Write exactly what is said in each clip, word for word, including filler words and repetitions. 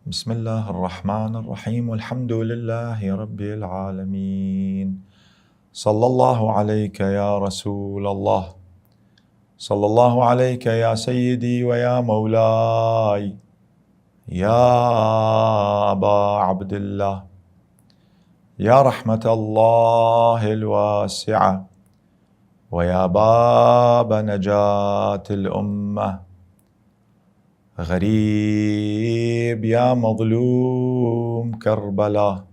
بسم الله الرحمن الرحيم. الحمد لله رب العالمين. صلى الله عليك يا رسول الله. صلى الله عليك يا سيدي ويا مولاي. يا أبا عبد الله. يا رحمة الله الواسعة. ويا باب نجاة الأمة. غريب يا مظلوم كربلاء،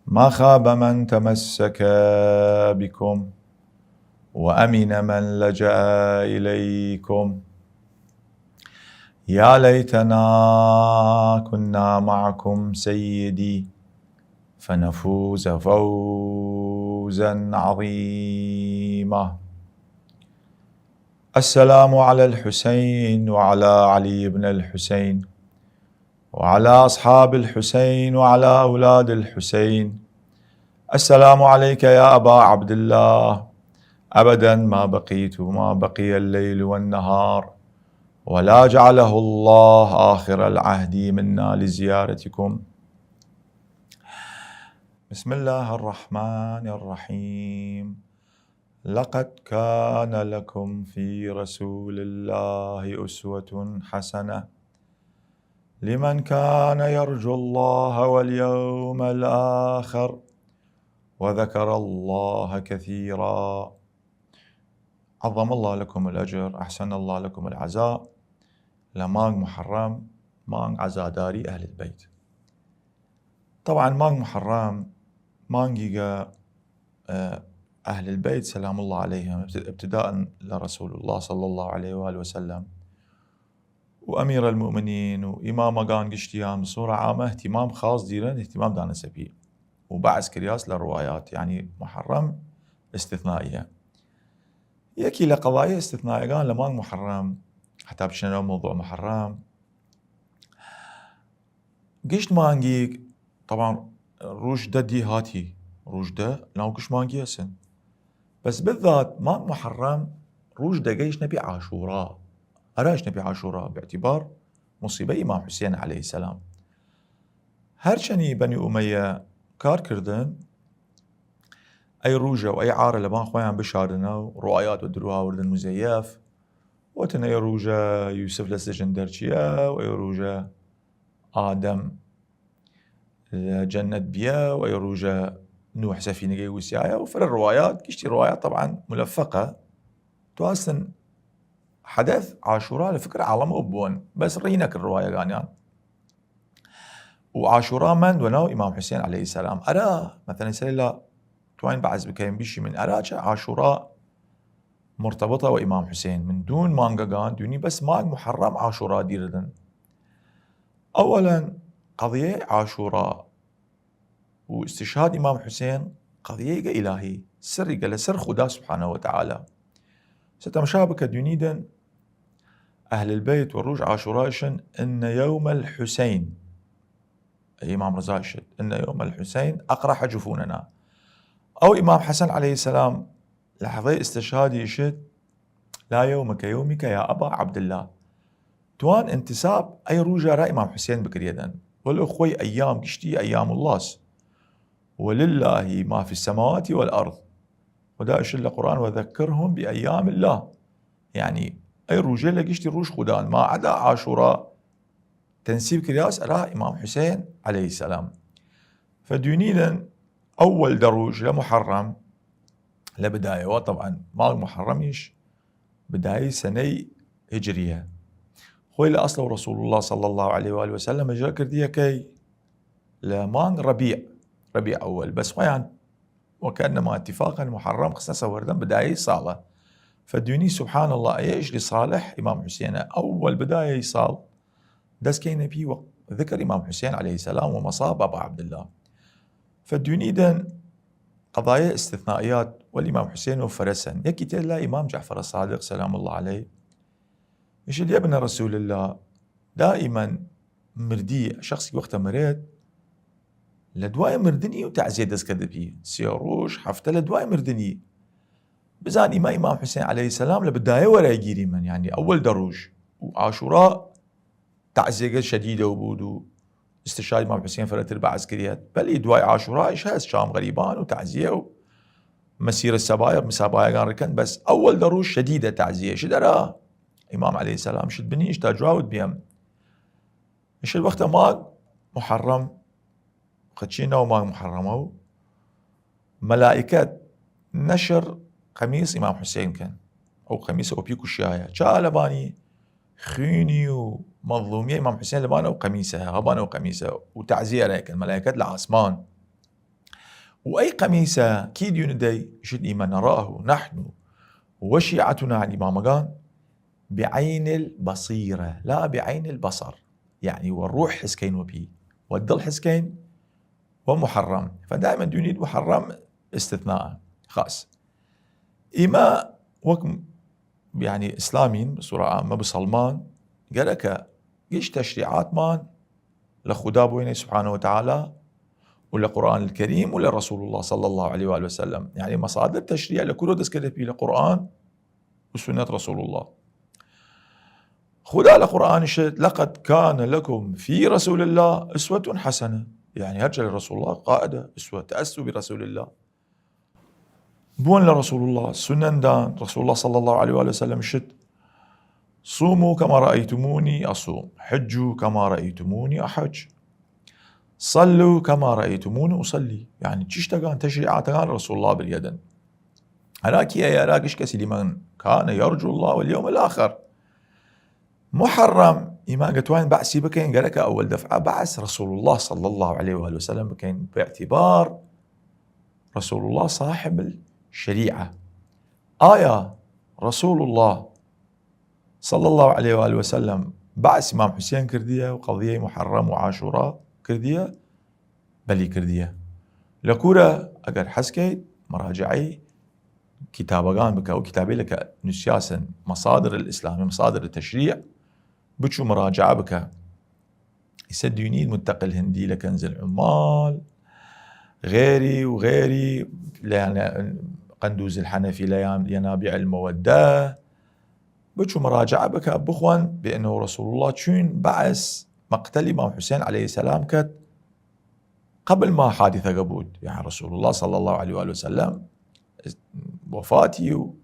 ما خاب من تمسك بكم، وأمن من لجأ إليكم. يا ليتنا كنا معكم سيدي، فنفوز فوزا عظيما. السلام على الحسين وعلى علي بن الحسين وعلى أصحاب الحسين وعلى أولاد الحسين. السلام عليك يا أبا عبد الله، أبدا ما بقيت وما بقي الليل والنهار، ولا جعله الله آخر العهد منا لزيارتكم. بسم الله الرحمن الرحيم. لقد كان لكم في رسول الله أسوة حسنة لمن كان يرجو الله واليوم الآخر وذكر الله كثيرا. عظم الله لكم الأجر، أحسن الله لكم العزاء. لە مانگ محەڕەم، مانگ عەزاداری ئەهل البەیت. طبعا مانگ محەڕەم مانگیگە، ئە، ئەهل البەیت سلام الله علیهم، ابتداء لە رسول الله صلی الله علیه و آله وسلم و ئەمیر المؤمنین و ئیمامەگان گشتیان بە سوورە عامە اهتمام خاص دیرن، اهتمام دانەسە پی و بەعس کریاس لە روایات، یعنی محەڕەم استثنائیە. یەکی لە قەضایە استثنائیەگان لە مانگ محەڕەم، هەتا بچنەوە موضوع محەڕەم، گشت مانگیگ، طبعا رووژ دە دی هاتی، رووژ دە ناو گشت مانگی هەسن. بەس بالذات مانگ محەڕەم رووژ دەگەیشنە پی عاشورا، ئەرا ئیشنە پی عاشورا باعتبار مصیبە ئیمام حوسێن علیه السلام. هەرچەنی بەنی ئومەیە کار کردن، ئەی رووژە و ئەی عارە لەبان خوەیان بشاردنە و روایات و دروهاوردن مزەیەف، وتن ئەی رووژە یوسف لە سجن دەرچیە و ئەی رووژە ئادەم لە جەنەت بیە و ئەی رووژە نوح سەفینەگەی وسیایە و فرە روایات، گشتی روایات طبعا ملفقە، تواستن حدث عاشورا لە فکر عالەمە بوون، بەس ڕی نەکرد روایەگانیان. و عاشورا مەند وە ناو ئیمام حوسێن علیه السلام. ئەرا، مەتەلەن سەرێ لە توانین بەعس بکەین بیشی من ئەرا چە عاشورا مرتبطە وە ئیمام حوسێن. من دون مانگەگان دونی بەس مانگ محەڕەم عاشورا دیردن. ئەوەلەن قەضیە عاشورا و استشهاد ئیمام حوسێن قەضیەیگە ئیلاهی، سریگە لە سەر خودا سبحانه وتعالی. ستەمشا بکە دونیدن ئەهل البەیت وە رووژ عاشورا ئشن، ان یوم الحسین، ئیمام رضا ئشت، ان یوم الحسین اقرح جفوننا. ئەو ئیمام حەسەن علیه السلام لحظەی استشهادی ئشت، لا یوم کیومک یا ابا عبدالله. توان انتساب ئەی رووژە ئەرا ئیمام حوسێن بکریەێدن، وەلۆ خوەی ئەیام گشتی ئەیام اللهس، ولله ما فی السماوات والأرض. خودا ئشت لە قورئان، وذکرهم بأیام الله، یعنی ئەی رووژە لە گشتی رووژ خودان، ما عدا عاشورا تنسیب کریاس ئەرا ئیمام حوسێن علیه السلام. فدوینیدن ئەوەل دە رووژ لە محەڕەم لە بدایەوە، طبعا مانگ محەڕەمیش بدایی سەنەی هجریە. خوەی لە ئەسڵەو رسول الله صلی الله علیه و آله وسلم هجرە کردیە کەی؟ لە مانگ ربیع، ربیع اول، بەس خوەیان وەکەنەما اتفاقا محەڕەم خستەسە وەردەم بدایەی ساڵە. فدوینی سبحان الله ئەیە ئشلی صالح ئیمام حوسێنە ئەوەل بدایەی ساڵ، دەس کەینە پی وە ذکر ئیمام حوسێن علیه السلام وە مصاب ابا عبدالله. فدوینیدن قضایە استثنائیات وەل ئیمام حوسێن و فرەسەن. یەکی تێ لا ئیمام جعفر صادق سلام الله علیه، ئشت یا ابن رسول الله، دائما مردی، شخصی وەختە مرێت، لە دوای مردنی و تعزیە دەس کەدە پی، سێ رووژ، هەفتە لە دوای مردنی. بزان ئیمە ئیمام حوسێن علیه السلام لە بدایە وەرای گیریمن، یعنی ئەوەل دە رووژ و عاشورا تەعزیەگە شەدیدەو بوود و استشهاد ئیمام حوسێن فرەتر بەعس کریەت. بەلی دوای عاشوراش هەس شام غەریبان و تەعزیە و مەسیرە سەبایە مسابایەگان ڕکەن، بەس ئەوەل دە ڕوو شەدیدە تەعزیە شت ئەرا ئیمام علیە سەلام شت بنیش تا جواوت بیەم. شت وەختە ماگ محەڕەم، خەچی ناو ماگ محەڕەمە و مەلائکەت نەشر قەمیس ئیمام حوسێن کەن، ئەو قەمیسە ئەو پی کوشیایە چا لەبانی خوینی و مەظلومیە ئیمام حوسێن لەبان ئەو قەمیسە هەبان ئەو قەمیسە و تەعزیە ئەرای کەن مەلائکەت لە ئاسمان. و ئەی قەمیسە کی دیونە دەی؟ شت ئیمە نەڕاه نحن وشیعتنا، ئیمامەگان بعین البصیرە لا بعین البصر، یعنی وە ڕوح حسکەین وەپی، وە دڵ حسکەین وە محەڕەم. فدائما دونید محەڕەم استثناء خاص. ئیمە وەک یعنی ئیسلامین بە سوورە عامە بسەڵمان، گەرەکە گشت تەشریعاتمان لە خودا بوینە سبحانه وتعالی و لە قرآن الكريم و لە رسول الله صلى الله عليه وآله وسلم. یعنی مصادر تشریع لە کورۆ دەست کردە پی؟ لە قرآن و سنت رسول الله. خودا لە قرآن شت: لقد كان لكم في رسول الله أسوة حسنة، یعنی هەرچە لە رسول الله قائدە، أسوة، تأسوا برسول الله. بوون لە رسول الله سنن دان، رسول الله صلى الله عليه وآله وسلم شت: صوموا كما رأيتموني أصوم، حجوا كما رأيتموني أحج، صلوا كما رأيتموني أصلي. یعنی چشتەگان تشریعاتەگان رسول الله بریەدن. هەراکی ئەیارا گشت کەسی لیمەن كان يرجو الله واليوم الآخر. محەڕەم ئیمە گەتوان بەعسی بکەین، گەرەکە ئەوەل دەفعە بەعس رسول الله صلى الله عليه وآله وسلم بکەین، باعتبار رسول الله صاحب الشريعة. ئایا رسول الله صلى الله عليه وآله وسلم بەعس ئیمام حوسێن کردیە و قەضیەی محەڕەم و عاشورا کردیە؟ بەلی کردیە. لە کورە؟ ئەگەر حەز کەیت مراجعەی کیتابەگان بکە، و کیتابی لە کە نووسیاسن مصادر الإسلام، مصادر التشريع، بچوو مراجعە بکە. ئیسە دوینید متقل هندی لە كنز العمال، غێری و غێری، لە قندوز الحنفی، لە ينابيع المودة، بچوو مراجعە بکە، بخوەن بأنه رسول الله چوین بەعس مقتل ئیمام حوسێن عليه السلام کەت قبل ما حادثەگە بوود، یعنی رسول الله صلى الله عليه وآله وسلم وفاتی و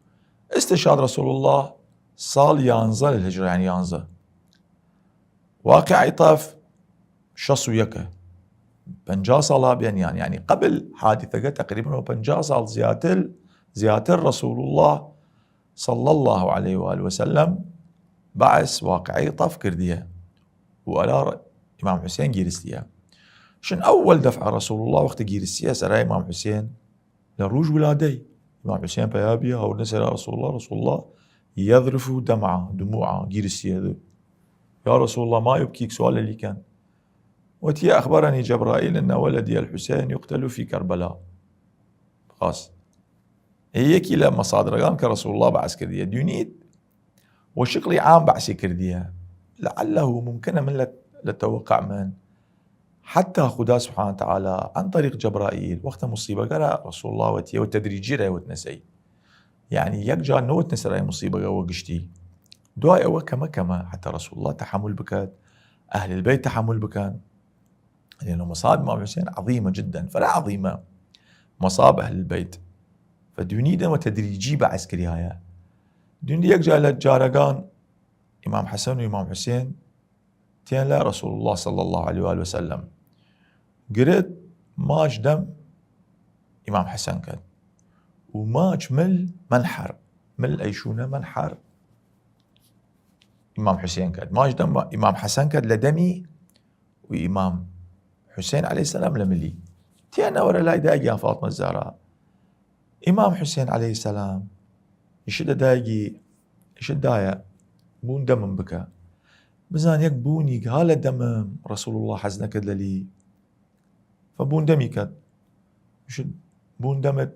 استشهاد رسول الله ساڵ یانزە لە هجرە، یعنی یانزە. واقعی طف شەس و یەکە، پەنجا ساڵا بێن، یان یعنی قبل حادثەگە تقریبا وە پەنجا ساڵ زیاتر، زیاتر رسول الله صلى الله عليه وآله وسلم بەعس واقعی طف کردیە و ئەرا ئیمام حوسێن گیرستیە. شن ئەوەل دەفعە رسول الله وەختە گیرستیە سەرای ئیمام حوسێن لە رووژ ولادەی ئیمام حوسێن پەیا بیە، هەوردە سەرا رسول الله، رسول الله يذرف دمعة، دموعة، گیرستیە دو: يا رسول الله، ما يبكيك؟ سوال لەلی کەن. وتیە: أخبرني جبرائيل أن ولدي الحسين يقتل في كربلاء. خاص. یەکی لە مەسادرەگان کە رسول الله بەعس کردیە. دوینید وە شکڵی عام بەعسی کردیە. لعله ممکنە من لە، لە توقع من حتی خودا سبحانه وتعالی عن طريق جبرائيل وەختە مصیبەگە رە رسول الله وەتیە و تدریجی رە وتنەسەی. یعنی یەک جار نەوتنە سەرای مصیبەگە وە گشتی. دوای ئەوە کەمە کەمە حتی رسول الله تحمل بکات، أهل البيت تحمل بکەن. لأنه مصائب إمام حسين عظيمة جدا، فلا عظيمة مصائب أهل البيت. فدوینیدە وە تدریجی بەعس کریایە. دوینی یەک جار لە جارەگان ئیمام حەسەن و ئیمام حوسێن تیان لە رسول الله صلى الله عليه وآله وسلم گرت، ماچ دەم ئیمام حەسەن کەد و ماچ مل منحر، مل ئەیشونە منحر ئیمام حوسێن کەد، ماچ دەم ئیمام حەسەن کەد لە دەمی و ئیمام حوسێن عليه السلام لە ملی. تیان ئەوەرە لای دایگیان فاطمە زارا. ئیمام حوسێن عليه السلام ئیشتە دایگی، ئیشت دایە، بوون دەمم بکە. بزان یەک بوونیگ ها لە دەمم رسول الله حەز نەکرد لەلی. فبوون دەمی کەد. ئیشت بوون دەمت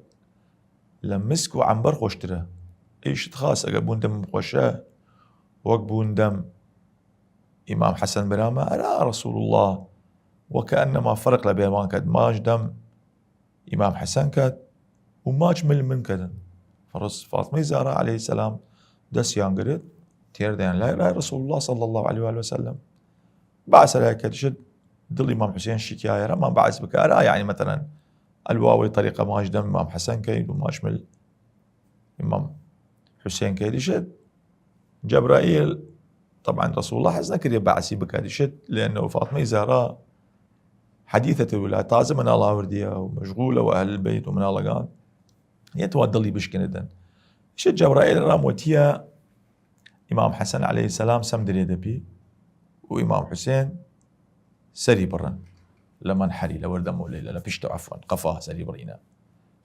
لە مسک و عەنبەر خوەشترە. ئیشت خاس ئەگەر بوون دەمم خوەشە وەک بوون دەم ئیمام حەسەن برامە ئەرا رسول الله، وەکەئەنەما فەرق لە بێمان کەد. ماچ دەم ئیمام حەسەن کەد و ماچ مل من کەدن. فڕس فاطمەی زارا عليه السلام دەسیان گرت، تێردەیان لای رای رسول الله صلى الله عليه وآله وسلم. بەعس ئەرا کەتیشت دڵ ئیمام حوسێن شکیایە ئەرا مام بەعس بکارا، یەعنی مەتەلەن ئەلواوەی تەریقە ماش دەم ئیمام حەسەن کەید و ماش مل ئیمام حوسێن کەیدیشت جەبرائیل، طبعا رسول الله حەز نەکردیە بەعسی بکادیشت، لأنه فاطمەی زەهرا حدیثە الولادە، تازە مناڵ ئاوردیە و مەشغولە و ئەهل بەیت و مناڵەگان، یەتوا دڵی بشکنێدن. ئیشە جەبرائیل رام وەتیە ئیمام حەسەن علیە السلام سەم درێدە پی و ئیمام حوسێن سەری بڕن لە منحەری، لە وەردەمەو، لە، لە پشتەو، عەفوەن، قەفا سەری بڕینە.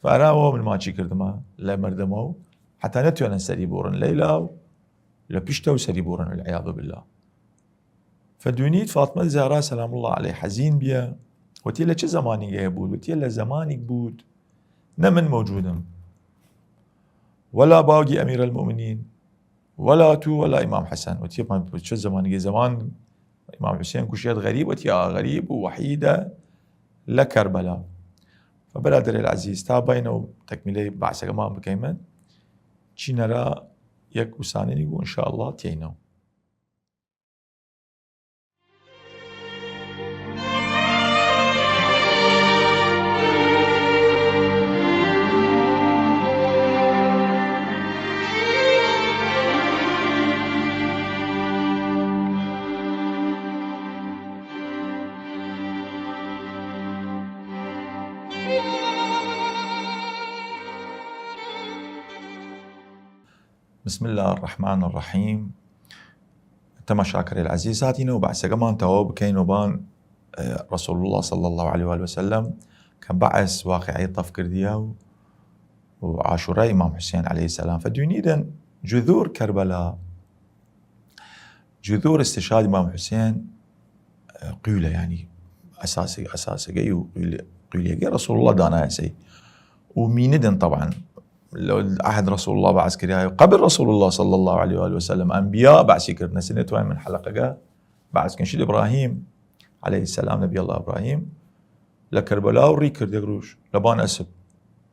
فەراوە من ماچی کردمە لە مەردەمەو، حەتا نەتوێنن سەری بوڕن لەیلا و لە پشتەو سەری بوڕن، والعیاذ بالله. فدوینید فاطمە زهرا سلام الله علیه حەزین بیە، وەتیە لە چ زەمانیگە بوود؟ وەتیە لە زەمانیگ بوود نە من مەوجودم، وەلا باوگی ئەمیر المؤمنین، وەلا تو، وەلا ئیمام حەسەن. وەتیە چ زەمانیگە؟ زەمان ئیمام حوسێن کوشێد غەریب، وەتیە ئا غەریب و وەحیدە لە کەربەلا. فبرادەرەیل عەزیز، تا باینەو تەکمیلەی بەعسەگەمان بکەیمن، چینەرا یەک وسانینیگ و ان شاء الله تێینەو. بسم الله الرحمن الرحیم. تەماشاکەرەیل عەزیز، هاتینەو بەعسەگەمان تەواو بکەین و بان، ئە، رسول الله صلی الله علیه و آله وسلم، کە بەعس واقعەی تەف کردیە و، و عاشورای ئیمام حوسێن علیه السلام. فدوینیدن جذور کەربەلا، جذور استشهاد ئیمام حوسێن، ئە، قویلە، یەعنی ئەساسی، ئەساسەگەی و قویل-، قویلەگەی رسول الله دانایەسەی. و مینیدن طبعا لە عهد رسول الله بەعس کریایە و قبل رسول الله صلی الله علیه و آله وسلم ئەنبیا بەعسی کردنە. سنە توانیمن حەلەقەگە بەعس کەن. شید ئیبراهیم علیه السلام، نبی الله ئیبراهیم لە کەربەلا و ری کرد یەک رووژ لەبان ئەسپ.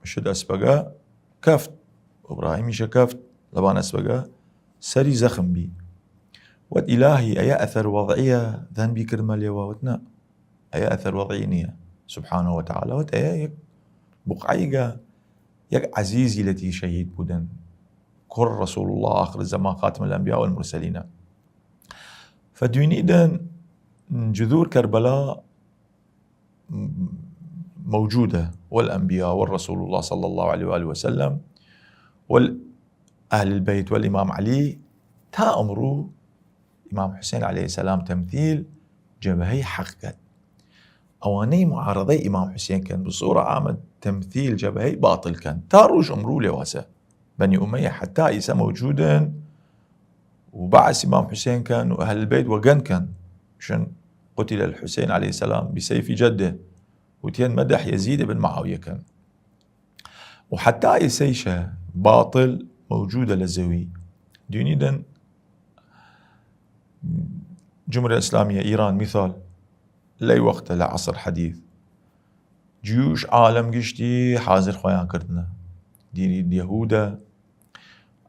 شد ئەسپەگە کەفت. ئیبراهیم ئیشە کەفت لەبان ئەسپەگە، سەری زەخم بی. وەت ئیلاهی، ئەیە ئەثەر وەضعیە دەنبی کردمە لێوا؟ وەت نە، ئەیە ئەثەر وەضعی نیە. سبحانه وتعالی وەت ئەیە یەک بقعەیگە، یەک عەزیزی لەتی شەهید بوودن، کوڕ رسول الله آخر الزمان خاتم الأنبياء والمرسلين. فدوینیدن جذور کەربەلا موجودە، والأنبياء والرسول الله صلى الله عليه وآله وسلم والأهل البيت والإمام علي. تا ئمڕوو ئیمام حوسێن علیه السلام تەمثیل جەبهەی حەق کەن. ئەوانەی معارەضەی ئیمام حوسێن کەن، بە زۆر عامە تەمثیل جەبهەی باطل کەن. تا رووژ ئمڕوو لێواسە. بەنی ئومەیە حەتا ئیسە مەوجودن و بەعس ئیمام حوسێن کەن و ئەهل بەیت وەگەن کەن. شن قتل الحسين عليه السلام بسيف جده، وتیەن مدح يزيد بن معاوية کەن. و حەتا ئیسەیشە باطل مەوجودە لە زەوی. دوینیدن جمهوریە ئیسلامیە ئیران، میثال، لەی وەختە لە عەسر حەدیث جیوش عالەم گشتی حازر خوەیان کردنە. دیرید یەهودە،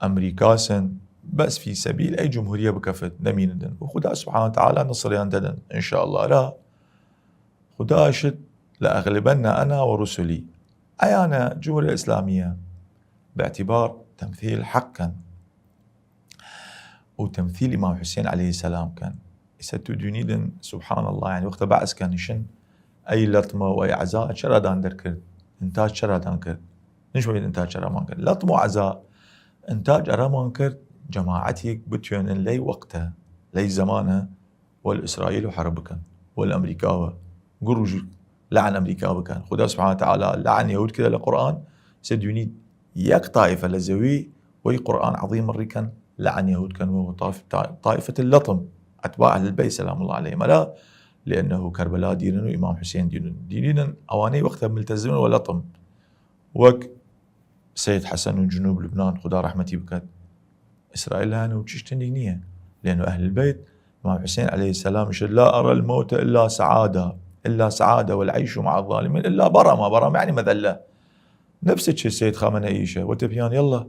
ئەمریکاسن، بەس فی سەبیل ئەی جمهوریە بکەفت نەمینندن. و خودا سبحانه وتعالی نصریان دەدن ان شاء الله. ئەرا خودا ئشت لأغلبن أنا ورسلي. ئەیانە جمهوریە ئیسلامیە باعتبار تمثیل حەق کەن و تمثیل ئیمام حوسێن علیه السلام کەن. ئیسە تو دوینیدن سبحان الله، یەعنی وەختە بەعس کەن ئشن ئەی لەتمە و ئەی عەزا چەرادان دەرکرد، انتاج چەرادان کرد؟ نشمەید انتاج چەرامان کرد. لەتم و عەزا انتاج ئەرامان کرد جەماعەتیگ بتوێنن لەی وەختە، لەی زەمانە، وەل ئیسرائیل و حەرب بکەن، وەل ئەمریکاوە گڕ و ژ-، لەعن ئەمریکا بکەن. خودا سبحانه وتعالی لەعن یەهود کردە لە قورئان. سە دوینید یەک طائفە لە زەوی وەی قورئان عەظیم ڕیکەن لەعن یەهود کەن و طائف-، طا-، طائفة اللطم، أتباع أهل البيت سلام الله عليهم، ئەرا لأنه کەربەلا دیرن و ئیمام حوسێن دیرن. دیرینن ئەوانەی وەختە ملتزمن وە لەتم. وەک سەید حەسەن و جنوب لبنان، خودا ڕەحمەتی بکەت، ئیسرائیل هەن و چشتنیگ نییە. لأنه أهل البيت، ئیمام حوسێن علیه السلام ئشت: لا أرى الموت إلا سعادة، إلا سعادة، والعيش مع الظالمين إلا برمة. برمة یەعنی مەذلة. نفس چی سەید خامنەئی ئشە وەتە پیان یەڵا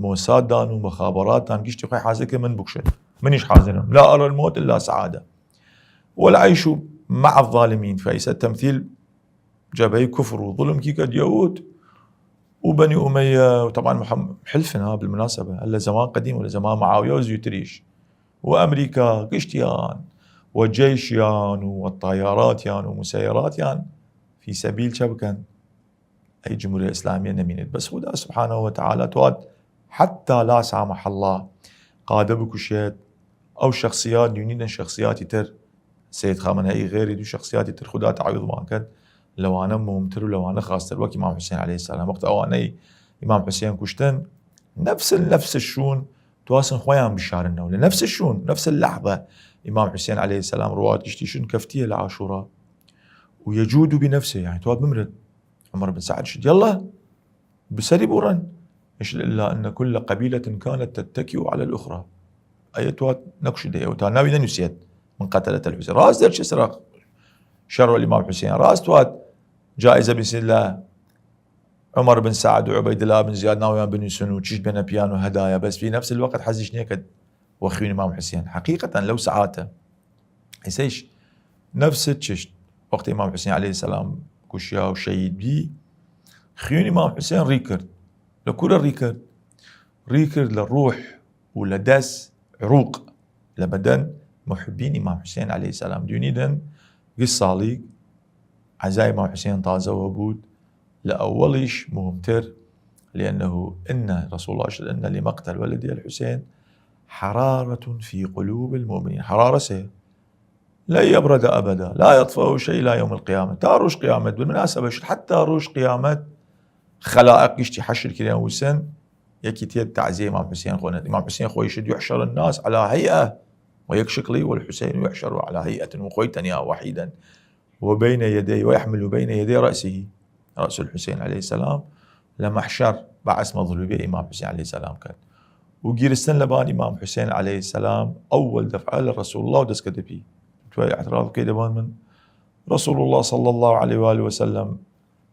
موساد دان و مخابرات دان گشتی خوەی حازر کە من بکشن، منیش حازرم. لا أرى الموت إلا سعادة. والعيش مع الظالمين، فإيسا تمثيل جبهەی کفر و ظلم کی کەد یەهود و بەنی ئومەیە، و طبعا محم-، حلفن ها بالمناسبة، هەر لە زەمان قەدیم و لە زەمان معاویە و زویتریش، و ئەمریکا گشتیان و جەیشیان و طیاراتیان و مسیراتیان فی سەبیل چە بکەن؟ ئەی جمهوری ئیسلامیە نەمینێت. بەس خودا سبحانه و تعالی تواد حتی لا سامح الله قادە بکوشێت ئەو شخصیات، دوینیدن شخصیاتی تر، سید خامنه‌ای غیری، دو شخصیاتی تر خودا تعویض وان کەد، لەوانە مهمتر و لەوانە خاستر وەک ئیمام حسین علیه السلام. وەخت ئەوانەی ئیمام حسین کوشتن، نفس، نفس شون تواسن خویان بشارنەوە، لە نفس شون، نفس اللحظة ئیمام حسین علیه السلام روات گشتیشن کەفتیە لە عاشورا و یجود بنفسه، یعنی تواد بمرد. عمر بن سعد شد، يلا، بسري بورن. إيش إلا أن كل قبيلة كانت تتكئ على الأخرى. ئەی تواد نەکوشت دەیەوە تا ناوی نەنووسێت من قتلت الحسين. راست دەرچێ سرا شەڕ وەل ئیمام حسین. راست واد جائزە بنووسێت لە عمر بن سعد و عبید الله بن زیاد ناویان بنووسن و چیش بێنە پیان و هەدایە. بەس في نفس الوقت حەزیش نیە کە وە خوین ئیمام حسین. حەقیقەتەن لەو سەعاتە ئیسەیش نفس چشت. وەخت ئیمام حسین علیه السلام کوشیا و شەهید بی، خوین ئیمام حسین ڕی کرد. لە کورە ڕی کرد؟ ڕی کرد لە ڕوح و لە دەس، عروق، لە بەدەن محبین ئیمام حسین علیه السلام. دوینیدن گشت ساڵیگ عەزای ئیمام حسین تازە وە بوود. لە ئەوەڵیش مهمتر، لأنه إن رسول الله شد إن لمقتل ولدي الحسين حرارة في قلوب المؤمنين. حرارة سێ، لن يبرد أبدا، لا يطفئه شيء إلى يوم القيامة. تا روژ قیامەت، بالمناسبة شد حتی روژ قیامەت خەلائق گشتی حەشر کرێن وسن، یەکی تێد تعزیە ئیمام حسین خوەنێد. ئیمام حسین خوەی شد يحشر الناس على هيئة، و یەک شکڵی، والحسين يحشر على هيئة، و خوەی تەنیا وحیدن. وبين يديه، ويحمل بين يديه رأسه، رأس الحسين عليه السلام، لە مەحشەر بەعس مەظلوبی ئیمام حسین علیه السلام کرد. و گیرستن لەبان ئیمام حسین علیه السلام ئەوەل دەفعە لە رسول الله و دەسکە دپی. توای اعتراف بکەی دەبان من رسول الله صلی الله عليه و آله وسلم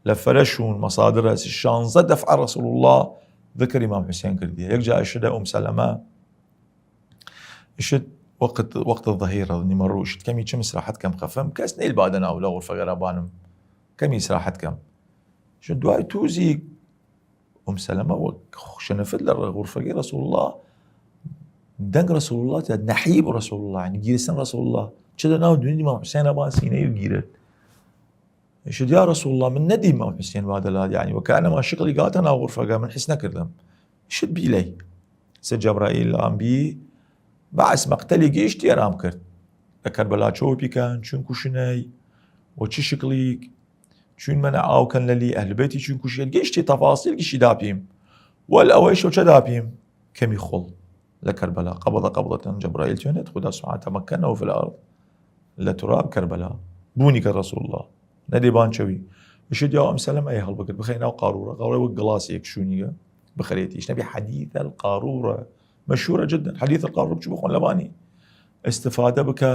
لە فرە شوون مەصادر هەسی شانزە دەفعە رسول الله ذکر ئیمام حسین کردیە. یەک جا ئشت ئوم سەلەمە ئشت وەقت، وەقت ظهیرە، نیمە روو، ئشت کەمی چم ئیسراحەت کەم خەفم، کەس نەیل بادە ناو لە غورفەگە را بانم کەمی ئیسراحەت کەم. ئشت دوای تووزی ئوم سەلەمە وە شنفت لە غورفەگەی رسول الله، دەنگ رسول الله تیا، نحیب رسول الله، یعنی گیرستن رسول الله، چە دە ناو دوینی ئیمام حسین بان سینەی گیرد. ئشت یا رسول الله، من نەدیم ئەو حسین وا دەلات، یعنی وەکەئەنەما شکڵی گاتە ناو غورفەگە، من حس نەکردم. ئشت بیلەی. سە جەبرائیل ئام بی، بەعس مەقتەلی گیشتی ئەرام کرد. لە کەربەلا چۆ پیکان، چون کوشنەی، و چ شکڵیگ، چون منع ئاو کەن لەلی، ئەهل بەیتی چون کوشیەن، گیشتی تەفاسیل گیشتی داپیم. وەل ئەوەی شەو چە داپیم؟ کەمی خوڵ. لە کەربەلا، قبض قبضة، جەبرائیل چۆنێت، خدا سبحانه تمكنه في الأرض، لە تراب کەربەلا. بوونی کە رسول الله نەدێ بان چەوی. ئشت یا ئوم سەلەمە ئەی هەڵبگرد، بخەی ناو قارورە، قارورە وەک گڵاس یەک شوونیگە، بخەرێتیش. نەبی حديث القارورة مشهورة جدا. حديث القارورة بچ بخۆن لەبانی استفادە بکە.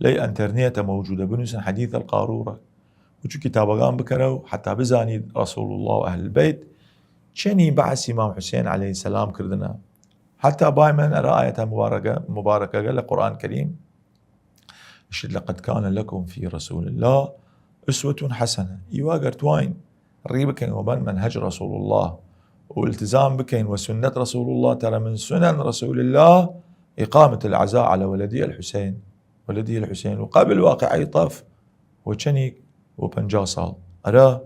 لەی ئەنتەرنێتە موجودە، بنووسن حديث القارورة. و چو کتابەگان بکەرە و حتا بزانید رسول الله و ئەهل بەیت چەنی بەعس ئیمام حسین علیه السلام کردنە. حتا بایمن ئەرا ئاەتە مبارەکە، مبارەکەگە لە قرآن کریم، ئشت لقد كان لكم في رسول الله أسوة حسنة. ئیوە گەر تواین ڕی بکەین وەبان منهج رسول الله و التزام بکەین وە سنت رسول الله، ترى من سنن رسول الله إقامة العزاء على ولدي الحسين، ولدي الحسين، و قبل واقعەی طف و چەنیگ و پەنجا ساڵ ئەرا،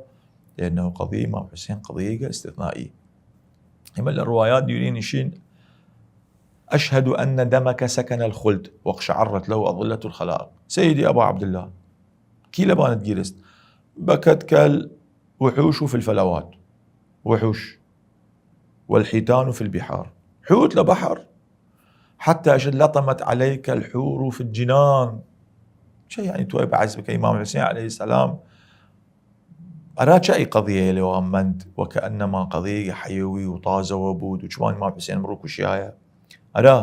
لأنه قضية ئیمام حسین قضية استثنائي. ئیمە لە ڕوایات دیرین ئشین: أشهد أن دمك سكن الخلد واقشعرت له أضلة الخلائق. سيدي أبا عبد الله، کی لەبانت گیرست؟ بكت كالوحوش في الفلوات، وحوش، والحيتان في البحار، حوت لە بحر، حتى شد لطمت عليك الحور في الجنان. چە یعنی توی بەعس بکە ئیمام حسین علیه السلام ئەرا چە ئی قضیەیە لەوا مەند، وەکەئەنەما قضیەی حەیەوی و تازەوە بوود و چوان ئیمام حسین ئمڕوو کوشیایە؟ ئەرا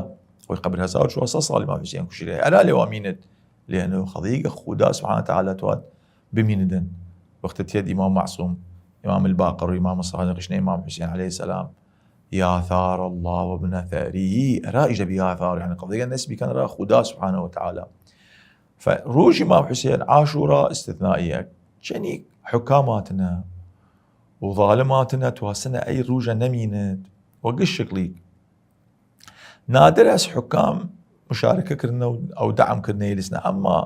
وەی قەبر هەزار و چوار سەد ساڵ ئیمام حسین کوشیایە، ئەرا لەوا مینت؟ لأنه قضیەی خودا سبحانه وتعالى تواد بمینەدن. وەختە تیەد ئیمام معصوم، ئیمام الباقر و ئیمام صادق ئشنە ئیمام حسین علیه السلام: يا ثار الله وابن ثاره. ئەرا ئیجا بی يا ثار، یعنی قضیەگە نسبی کەن ئەرا خودا سبحانه وتعالى. فە رووژ ئیمام حوسێن، عاشورا استثنائیە، چەنیک حکام هاتنە و ظالم هاتنە، تواسنە ئەی رووژە نەمینێد وە گشت شکڵیگ. نادر ئەس حکام مشارکە کردنە و ئەو دعم کردنە ئیلسنە، ئەمما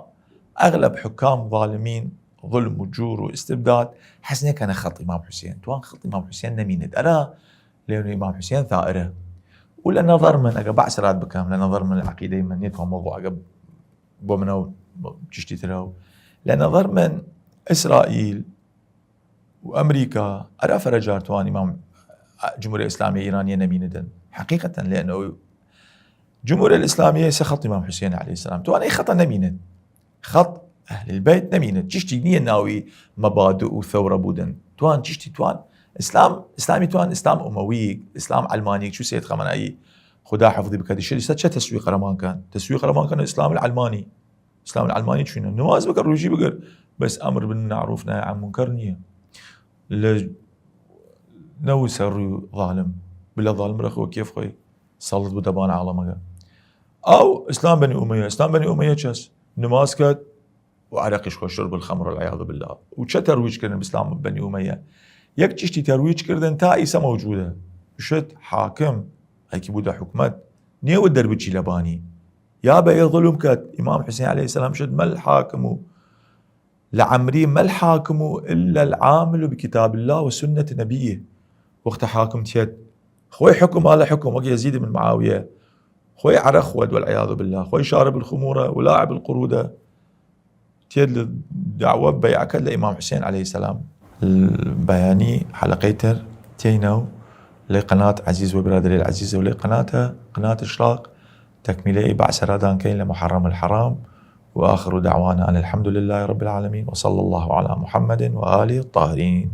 ئەغلب حکام ظالمین، ظلم و جور و استبداد، حەز نێکەنە خەڵق ئیمام حوسێن. توان خەڵق ئیمام حوسێن نەمینێد ئەرا لێونێ ئیمام حوسێن ثائرە. و لە نەظەر من، ئەگە بەعس راد بکەم، لە نەظەر من، لە عەقیدەی من، نیەتوان مەوضوع ئەگە بۆ منەو چشتی ترەو، لە نەظەر من ئیسرائیل و ئەمریکا ئەرا فەرەجار توان ئیمام جمهوری ئیسلامی ئیرانیە نەمینێدن. حەقیقەتەن لێنەوە جمهوری ئیسلامی ئێسە خەڵق ئیمام حوسێن علیە السلام توان ئەی خەڵقە نەمینێد. خەڵق ئەهل البەیت نەمینێد. چشتی نیە ناوی مەبادئ و ثەورە بودن. توان چشتی توان ئیسلام، ئیسلامی توان ئیسلام ئومەوی، ئیسلام عەلمانی، چو سید خامنەئی، خودا حفظی بکەد، ئیشە دیسە چە تسویق رەمان کەن؟ تسویق رەمان کەن ئیسلام العلمانی. ئیسلام العلمانی چوینە؟ نماز بکە، روژی بگر، بەس ئەمر بن معروف نەهی عن منکر نیە. لە نەوسە روی ظالم، بلا ظالم رخ و کیف خوی سەڵت بو دەبان عالەمەگە. ئەو ئیسلام بەنی ئومەیە، ئیسلام بەنی ئومەیە چەس؟ نماز کەد و عرقیش خوش، شرب الخمر والعیاذ بالله. و چە ترویج کردن ئیسلام بەنی ئومەیە؟ یەک چشتی ترویج کردن تا ئیسە موجودە. شد حاکم، ئەکی بودە حکومت، نیە و دەربچی لەبانی. یا بە ئێ ظلم کەد، ئیمام حوسێن علیە السلام شد مەل حاکم و لە عەمری مەل حاکم و إلا العامل بكتاب الله وسنة نبيه. وەختە حاکم تیەد خوەی حکم ئالە حکم، وەک یەزید بن معاویە، خوەی عرق خوەد والعیاذ بالله، خوەی شارب الخمورە ولاعب القرودە، تیەد لە دعوە بەیعە کەد لە ئیمام حوسێن علیە السلام. بەیانی حەلەقەی تر تینە و لەی قەنات عەزیز و برادەرەیل عەزیز و لەی قەناتە، قەنات ئشراق، تەکمیلەی بەعسە رادان کەین لە محرم الحرام. وآخر دعوانا أن الحمد لله رب العالمين وصلى الله على محمد وآله الطاهرين.